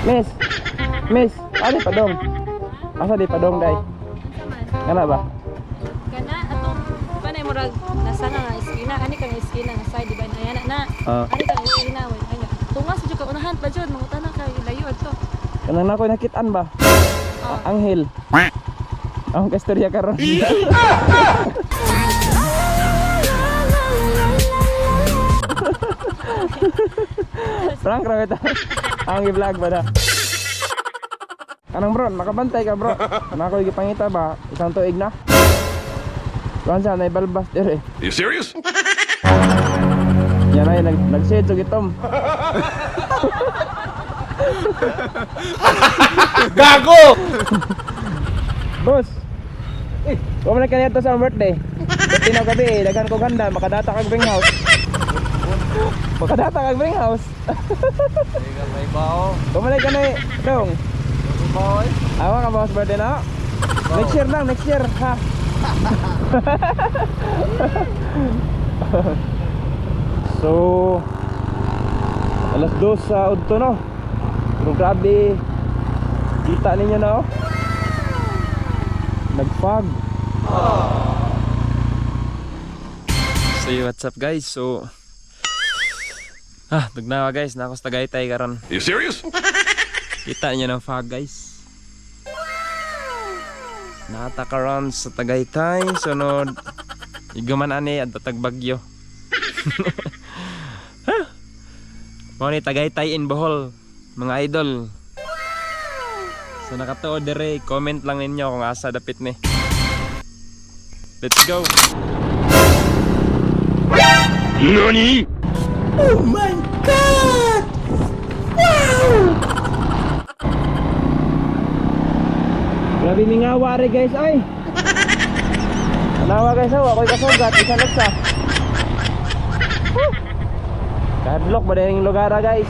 Miss. Miss, ani padong. Asa di padong dai? Kana ba? Kana atong kanay murag nasa nga iskina ani kang iskina nga side, di ba na na. Ah. Ani kang iskina way anya. Tungas jud ka unahan pa jud mangutana kay layo adto. Kanang na ako'y nakitaan ba? Anghel. Ang kastorya karon. Prank ra kita. Ang i-vlog ba na? Anong bro, makabantay ka bro. Nako gipangita ba? Isang tuig na. Kuan sa nay balbas dire. You serious? Yan ay nag nagsid og itom. Gago! Boss. Eh, wa man kaniya to sa akong birthday. Dati na gabi, eh, daghan ko ganda, makadata kag bring house. Makadata kag bring house. May bao. Wa man kanay dong. May bao eh. Awa ka boss birthday na. Next year lang, next year ha. So 2:00 sa udto no. Pero grabe kita ninyo na oh. Nag-fog. So yo, what's up guys? So tugnawa guys, na ako sa Tagaytay karon. You serious? Kita niyo ng fog guys. Nata karon sa Tagaytay, sunod iguman ani adto tag Bagyo. Mao ni Tagaytay in Bohol, mga idol. So nakatuo dire, comment lang ninyo kung asa dapit ni. Let's go. NANI? Grabe mingawa re guys ay. Tanawa guys oh, ako'y kasugat, isa sa. Kahadlok ba din yung lugar ah, guys.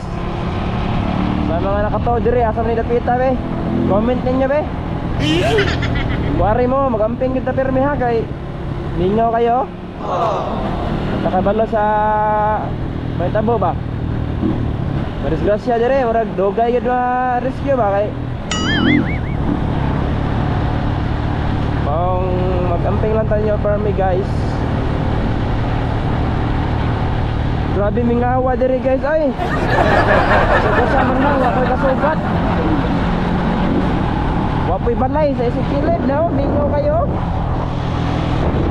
Sa mga nakataw diri, asa man ni dapita be? Comment ninyo be. Buwari mo, magamping kita pirmi ha kay mingaw kayo. Nakabalo sa may tabo ba? Madisgrasya dire, murag dugay gid ma rescue ba kay Maong mag-amping lang tayo for me guys. Grabe mingawa diri guys ay. Sugat man lang ako'y kasugat. Wapoy balay sa isang kilid no, mingaw kayo.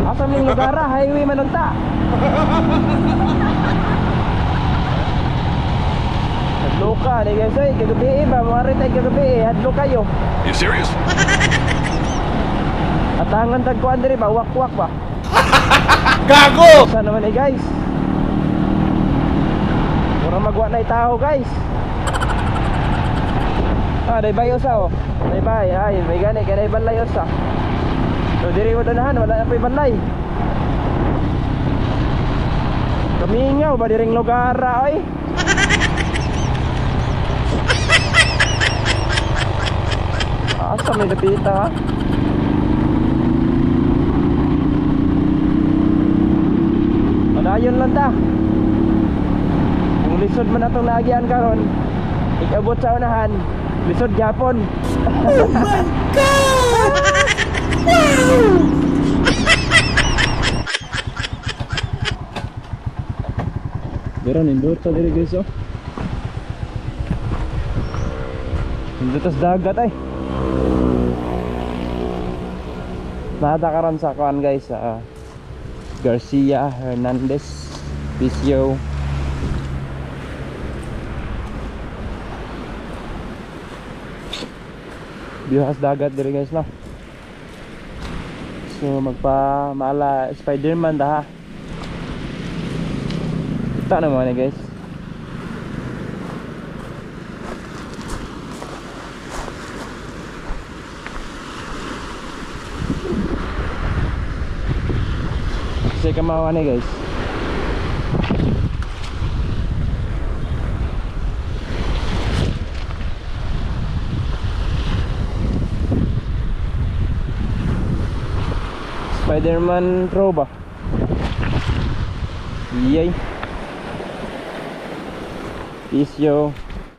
Asa ning lugar ah? Highway man unta. Hadlo ka ni guys ay kagabi eh, ba mawari tayo kagabi eh, hadlo kayo. You serious? Atangan tagkuan diri ba wakwak ba? Gago! Sa naman eh guys. Mura magwa na tao guys. Ah, day bay usa oh. Day bay, ay may gani kay day balay usa. So diri mo danahan wala na po'y balay. Kamingaw ba diring lugar ah, oy? Asa may dapita ha? Padayon lang ta. Kung lisod man atong naagian karon, ikabot sa unahan, lisod gyapon. Oh my God! Wow! Pero nindot sa diri guys oh. Nindot sa dagat ay. Nata karon sa kuan guys sa Garcia Hernandez PCO. Bihas dagat diri guys no. So magpa maala Spider-Man da ha. Kita na mga ni guys. Kasi kamawa ni guys. Spider-Man Pro ba? Yay. Peace yo.